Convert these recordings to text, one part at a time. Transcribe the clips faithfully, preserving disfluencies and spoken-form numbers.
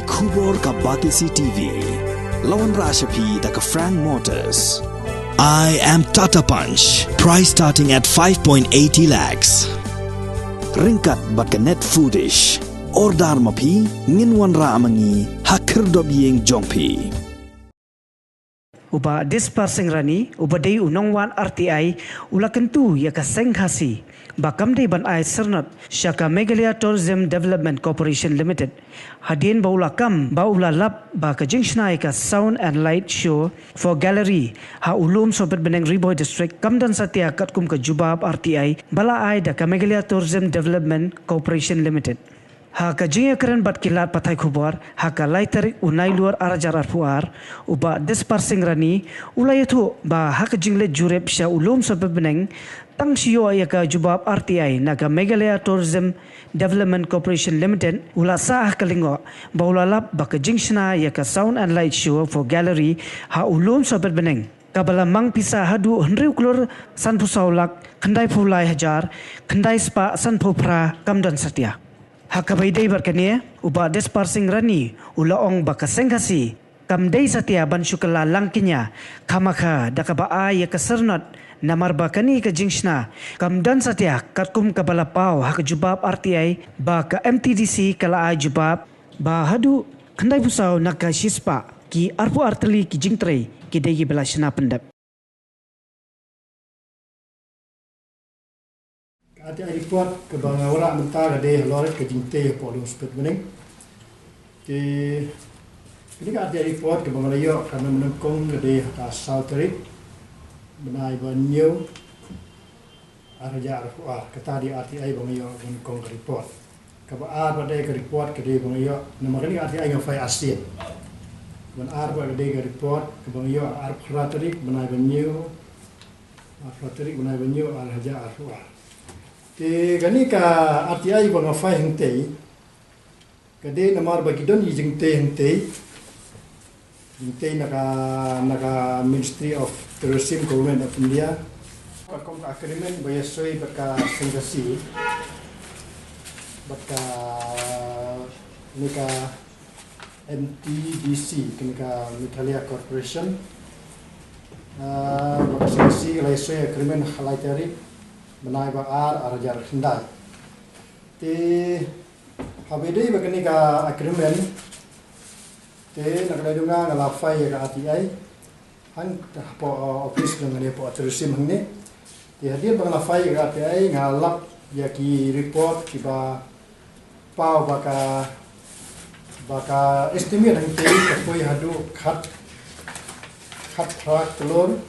Khubor ka Batesi T V. La wanrah sha phi da ka Frank Motors. I am Tata Punch. Price starting at five point eighty lakhs. Ryngkat bad ka Net Foodish. Order ma phi, ngin wanrah ma ngi ha khyrdop ïing jong phi. U Bah Dispar Singh Rani, uba dei u nongwan R T I, u la kyntu ïa ka Seng Khasi ba kam dei ban ai syrnod sha ka Meghalaya Tourism Development Corporation Limited, hadien ba u la kam, ba u la lap ba ka jingshna ïa ka Sound and Light Show for Gallery ha u Lum Sohpetbneng, Ri Bhoi District, kam don satia katkum ka jubab R T I ba la ai da ka Meghalaya Tourism Development Corporation Limited. Ha ka jingïakren bad ki lad pathai khubor ha ka lai tarik u Nailur ar hajar arphew ar, u Bah Dispar Singh Rani u la ïathuh ba ha ka jingleit jurip sha u Lum Sohpetbneng, tang shu ïoh ïa ka jubab R T I na ka Meghalaya Tourism Development Corporation Limited, u la sah ha ka lyngngoh ba u la lap ba ka jingshna ïa ka Sound and Light Show for Gallery ha u Lum Sohpetbneng, kaba la mang pisa haduh hynriew klur sanphew saw lak khyndaiphew lai hajar khyndai spah sanphew phra, kam don satia. Ha kaba ïadei bad kane, u Bah Dispar Singh Rani u la ong ba ka Seng Khasi kam dei satia ban shu kylla lang kñia khamkha da kaba ai ïa ka syrnod, namar ba kane ka jingshna kam don satia katkum kaba la paw ha ka jubab R T I ba ka M T D C ka la ai jubab ba haduh khyndaiphew saw na ka shispah ki arphew ar tylli ki jingtrei ki dei kiba la shna pyndep. Ka R T I report kaba nga wanrah mynta ka dei halor ka jingtei hapoh Lum Sohpetbneng. Te kane ka R T I report kaba nga la ïoh ka mynnyngkong ka dei ha ka saw tarik bnai ba hynñiew, ar hajar arphew ar. Kata dei R T I ba nga ïoh mynnyngkong ka report. Kaba ar pat dei ka report ka dei ba nga ïoh, namar kane ka R T I nga file arsien. Ban ar pat ka dei ka report kaba nga ïoh arphew phra tarik bnai ba hynñiew, arphew phra tarik bnai ba hynñiew, ar hajar arphew ar. Te kane ka R T I ba nga file hangtei, ka dei namar ba ki don ki jingtei hangtei. Jingtei na ka, na ka Ministry of Tourism, Government of India. Ka kum ka agreement ba ïa soi bad ka Seng Khasi, bad ka, ne ka M T D C, kane ka Meghalaya Corporation. Ah, bad ka Seng Khasi la ïa soi agreement ha lai tarik bnai ba ar, ar hajar khyndai. Te haba ïadei bad kane ka agreement, te na ka liang jong nga nga la file ïa ka R T I hapoh, uh, office jong nga ne hapoh tourism hangne. Te hadien ba nga la file ïa ka R T I nga lap ïa ki report kiba paw ba ka, ba ka estimate hangtei ka poi haduh khat, khat phra klur,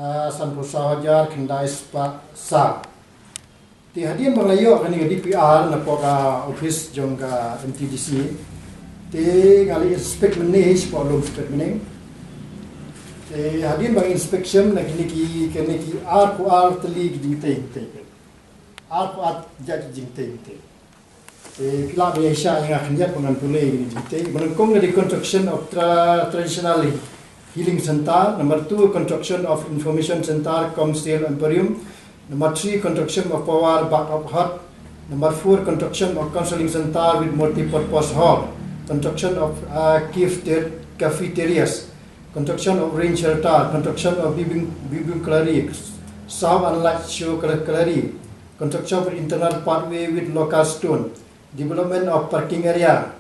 uh, sanphew saw hajar khyndai spah saw. Te hadien ba nga la ïoh kane ka D P R napoh ka office jong ka M T D C, te nga la inspect mynne shapoh Lum Sohpetbneng. Te hadien ba nga inspection na kine ki, kine ki arphew ar tylli ki jingtei, tei. Arphew ar jait ki jingtei, tei. Te phi lah ban ïa shah ïa nga khyndiat ba ngan pule ïa kine ki jingtei. Ba nyngkong ka dei construction of tra-, traditional healing center. Number two, construction of information center cum sale emporium. Number three, construction of power backup hut. Number four, construction of counseling center with multi-purpose hall. Construction of, uh, cafeter-, cafeterias. Construction of rain shelter. Construction of biblio-, biblioculary. Sound and light show gal-, gallery. Construction of internal pathway with local stone. Development of parking area,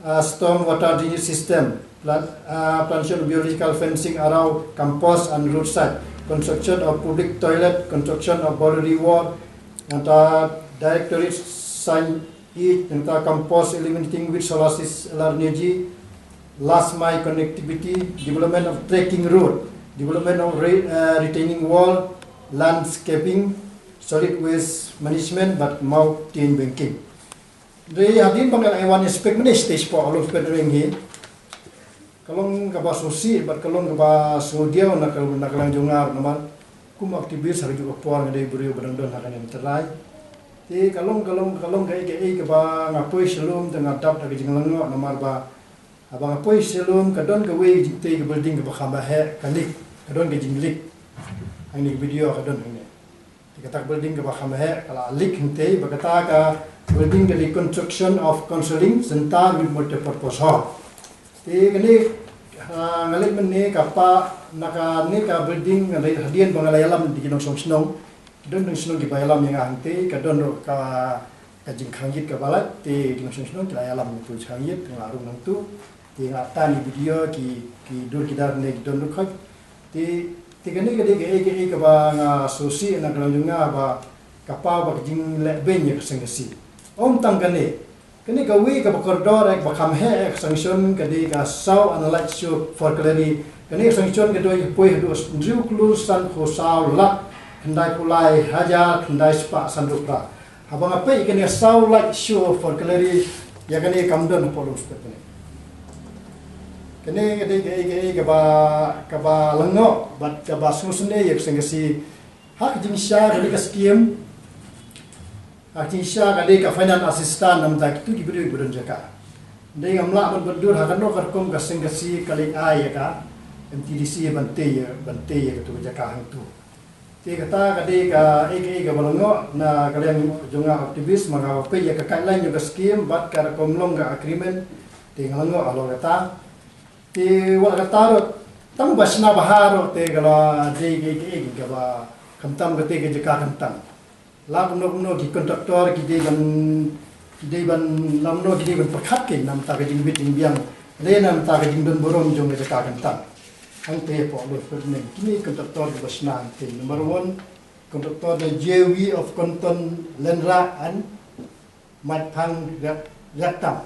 uh, storm water drainage system, plan-, uh, plantation of biological fencing around campus and roadside, construction of public toilet, construction of boundary wall, and, uh, directorate sign it, and, uh, campus illuminating with solar sys-, solar energy, last mile connectivity, development of trekking road, development of re-, uh, retaining wall, landscaping, solid waste management, bad mountain banking. Dei hadien ba nga la wan inspect mynne stage four Lum Sohpetbneng hi. Ka long kaba sngewsih bad ka long kaba sngewdiaw na ka, na ka liang jong nga namar kum activist ha kajuh ka por nga dei briew ba dang don ha kane ka trai. Te ka long, ka long, ka long kaei kaei kaba nga poi sha lum te nga dap da ka jinglyngngoh namar ba haba nga poi sha lum ka don kawei ka jingtei ka building kaba kham bha heh ka leak, ka don ka jingleak. Hangne ka video ka don hangne. Te kata ka building kaba kham bha heh ka la leak hangtei, ba kata ka building ka dei construction of counseling center with multipurpose hall. Te kane, ah, nga leit mynne ka pa na kane ka building, nga leit hadien ba nga la ïalam da ki nongshong shnong. Don nongshong shnong kiba ïalam ïa nga hangtei, ka don ruh ka, ka jingkhang ïit kaba lait, te ki nongshong shnong ki la ïalam ïa uto u jingkhang ïit, nga la rung nangtu. Te nga la tan ïa ki video, ki, ki dur ki dar ne ki don ruh khoit. Te, te kane ka dei kaei kaei kaba nga sngewsih na ka liang jong nga ba ka paw ba ka jingleh beiñ ïa ka seng Khasi. Ym tang kane, kane kawei kaba kordor eh, ba kham heh eh ka sanction, ka dei ka saw analyte shuh for Kalari. Kane ka sanction ka dei poi haduh hynriew klur san phew saw lak khyndai phew lai hajar khyndai spah san phew phra. Haba nga peit kane ka saw lak shuh for Kalari, ïa kane kam don hapoh Lumshpet kane. Kane ka dei kaei kaei kaba, kaba lyngngoh bad kaba sngewsynei ïa ka seng Khasi. Ha ka jingshisha ka dei ka skim, ha ka jingshisha ka dei ka finance assistance namar kito ki briew kiba don jaka. Dei ngam lah ban pyndur ha kano ka rukom ka seng Khasi ka leit ai ïa ka M T D C ban tei, ban tei ïa kato ka jaka hangto. Te kata ka dei kaei kaei kaba lyngngoh na ka liang jong nga activist, ma nga ba peit ïa ka guideline jong ka skim bad ka rukom long ka agreement, te nga lyngngoh halor kata. Te wat la kata ruh, tang ba shna bha ruh te ka la dei kaei kaei kaba khamtam kata ka jaka khamtam. La kumno kumno ki contractor ki dei ban, ki dei ban, la kumno ki dei ban pyrkhat ki namar ka jingbit jingbiang, lane namar ka jingdon burom jong ka jaka khamtam. Hangtei hapoh Lumshpet mynne, kine ki contractor kiba shna hangtei. Number one, contractor da J V of Konton Lenra and Maitphang Riat-, Riattam.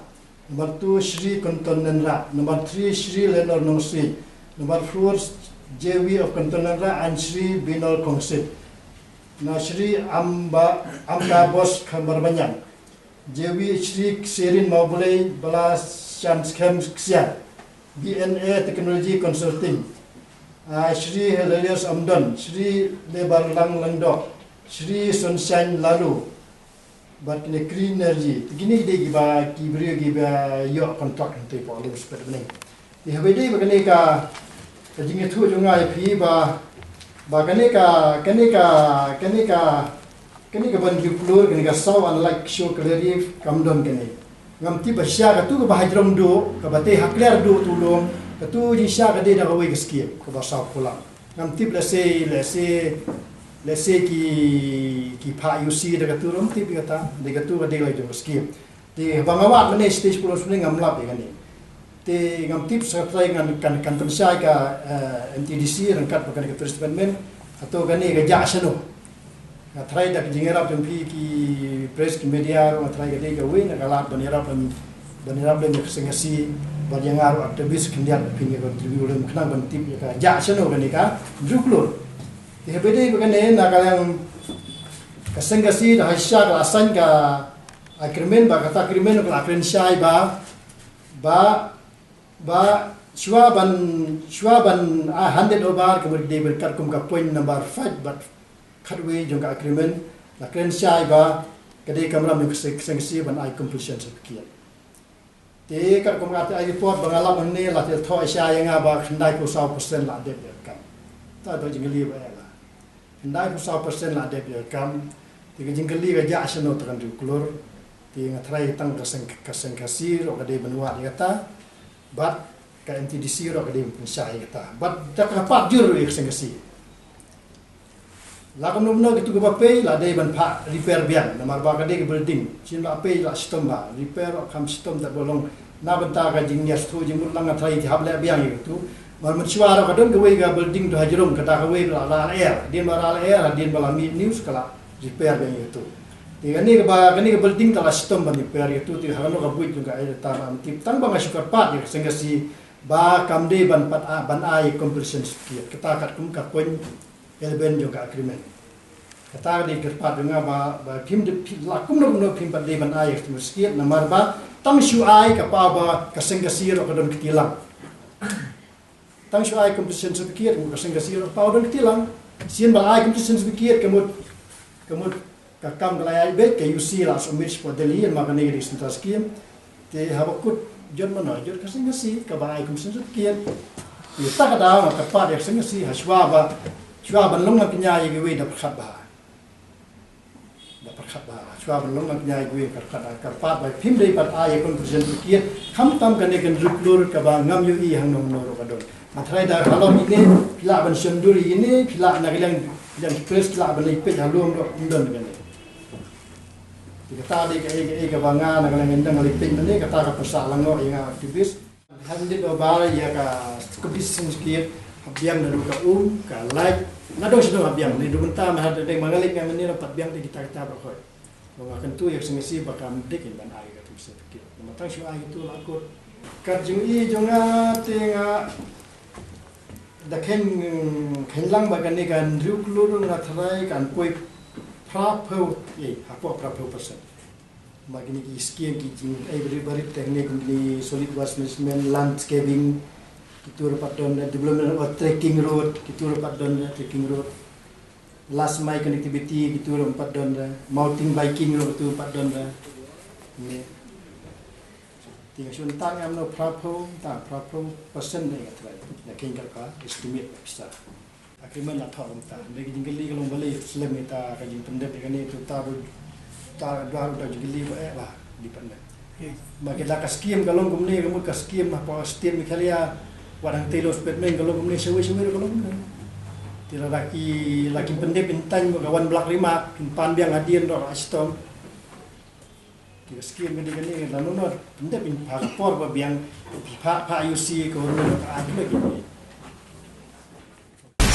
Number two, Shri Konton Lenra. Number three, Shri Lenor Nongsi. Number four, J V of Konton Lenra and Shri Binor Kongsit. Na Shri Amba, Amka Bos Khamar Banyang. J V Shri Serin Mawblei Bala Shan Skhem Ksiar. B N A Technology Consulting. Ah, Shri Hilarius Amdon, Shri Lebarlang Langdok, Shri Sunshine Lalu. Bad kine Green Energy, te kine ki dei kiba, ki briew kiba ïoh contract hangtei hapoh Lumshpet mynne. Te haba ïadei bad kane ka, ka jingïathuh jong nga ïa phi ba, ba kane ka, kane ka, kane ka, kane ka ban hynriew klur, kane ka saw analyte shuh Kalari kam don kane. Ngam tip ba shisha katu kaba hajrong duh, kaba tei ha kliar duh tu lum, katu jingshisha ka dei na kawei ka skim, kaba saw phew lak. Ngam tip lehse, lehse, lehse ki, ki phah U C da katu ruh, ngam tip ïa kata, da katu ka dei la jong ka skim. Te haba nga wad mynne stage pulus mynne ngam lap ïa kane. Te ngam tip sa trai ngan kan, kan pynshai ka, eh, M T D C ryngkat bad kane ka Tourist Department, hato kane ka jah shano. Nga trai da ka jingïarap jong phi ki press ki media ruh, nga trai ka dei kawei na ka lad ban ïarap lem, ban ïarap lem ïa ka seng Khasi, ban ïa nga ruh activist khyndiat phin ïa contribute lem khnang ban tip ïa ka jah shano kane ka hynriew klur. Te haba ïadei bad kane na ka liang ka seng Khasi da ha shisha ka la sign ka agreement, ba kata agreement ka la kren shai ba, ba, ba shuwa ban, shuwa ban, ah, hand it over, ka mut dei ban katkum ka point number five bad khatwei jong ka agreement, la kren shai ba ka dei kamram jong ka seng, seng Khasi ban ai completion certificate. Te katkum ka R T I report ba nga lap mynne la thoh shai ïa nga ba khyndai phew saw percent la dep ïa ka kam. Ta dei jingkylli ba ïa la. Khyndai phew saw percent la dep ïa ka kam. Te ka jingkylli ka jah shano te ka hynriew klur. Te nga trai tang ka seng, ka seng Khasi ruh ka dei ban wad ïa kata. Bad ka M T D C ruh ka dei ban pynshai ïa kata. Bad da ka kyrpad jur ruh ïa ka seng Khasi. La kumno kumno kito kiba pei la dei ban phah repair biang namar ba ka dei ka building. Shisien la pei la shitom bha, repair ruh kham shitom, te ba long na bynta ka jingïasngewthuh jingmut lang, nga trai ki hap leh biang ïa kito. Namar mynshuwa ruh ka don kawei ka building tu ha jrong, kata kawei la rah lyer, hadien ba rah lyer, hadien ba la mih news ka la repair biang ïa kito. Te kane kaba, kane ka building ka la shitom ban repair ïa kito, te ha kano ka buit jong ka, eh, ta ngam tip, tang ba nga shu kyrpad ïa ka seng Khasi ba kam dei ban pat, ah, ban ai completion certificate. Kata katkum ka point eleven jong ka agreement. Kata ka dei ka kyrpad jong nga ba, ba phim dei, phim, la kumno kumno phim pat dei ban ai ka certificate namar ba tang shu ai ka paw ba ka seng Khasi ruh ka don kti lang. Tang shu ai completion certificate, ka seng Khasi ruh ka paw don kti lang. Shisien ba ai completion certificate ka mut, ka mut ka kam ka la ïaid beit, ka U C la submit shapoh Delhi, namar kane ka dei central scheme. Te haba kut jot mano, jot ka seng Khasi kaba ai completion certificate. Te ta ka daw nga kyrpad ïa ka seng Khasi, ha shuwa ba, shuwa ban long nongkñia ïa kiwei da pyrkhat bha. Da Khat ba, shuwa ban long ngat ïa ïing kyrpad, kyrpad ba phim dei pat ai ïa contribution tohkit, khamtam kane ka hynriew klur kaba ngam ïohi hangno hangno ruh ka don. Nga tharai da halor ine, phi lah ban shon dur ïa ine, phi lah na ka liang, liang press, phi lah ban leit peit halor ruh, ym don kane. Te kata dei kaei kaei kaba nga na ka liang nga dang leit peit mynne, kata ka pyrshah lang noh ïa nga activist. Handed over ïa ka competition script, ha biang naduh ka um, ka light, naduh shano ha biang, naduh mynta ma haduh dei ma nga leit nga mynne, pat biang te kita kita baroh. Ba nga kyntu ïa ka sngewsih ba kam dei ban ai ka competition script. Namar tang shu ai itu la kut. Ka jingïohi jong nga te nga da kheiñ, kheiñ lang ba kane ka hynriew klur nga tharai kan poi phra phew, eh, hapoh phra phew percent. Ba kine ki scheme ki jing, eh, barit barit te kine kum kine solid waste management, landscaping, kitu ruh pat don, eh, development of trekking road, kitu ruh pat don, eh, trekking road. Last mile connectivity, kitu ruh pat don, eh, mountain biking ruh kitu pat don, eh. Ni. Te nga shun tang em no phra phew, tang phra phew percent ne nga tharai. Nga kheiñ kat ka estimate pisa. Agreement la thoh kumta. Hynrei ka jingkylli ka long balei slem ita ka jingpyndep ïa kane, to ta ruh, ta dwar ruh da jingkylli ba eh ba dei pat ne. Ma kita ka scheme ka long kumne, ka mut ka scheme na power state Meghalaya, wat hangtei Lower Spitmen ka long kumne, shawei shawei ruh ka long kumne. Te lada ki, la kim pyndep, kin tang ba ka one block remark, kin pan biang hadien ruh ha shitom. Te ka scheme ka dei kane, lano lano pyndep, kin pan ka por ba biang, pha pha U C ka government ka ai kine kine.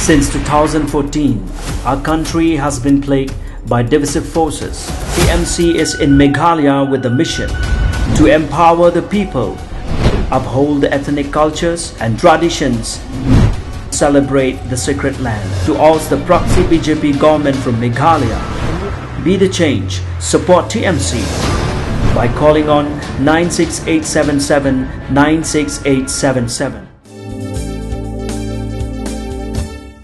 Since two thousand fourteen, our country has been plagued by divisive forces. T M C is in Meghalaya with a mission to empower the people, uphold the ethnic cultures and traditions, celebrate the sacred land. To oust the proxy B J P government from Meghalaya, be the change, support T M C by calling on nine six eight seven seven nine six eight seven seven.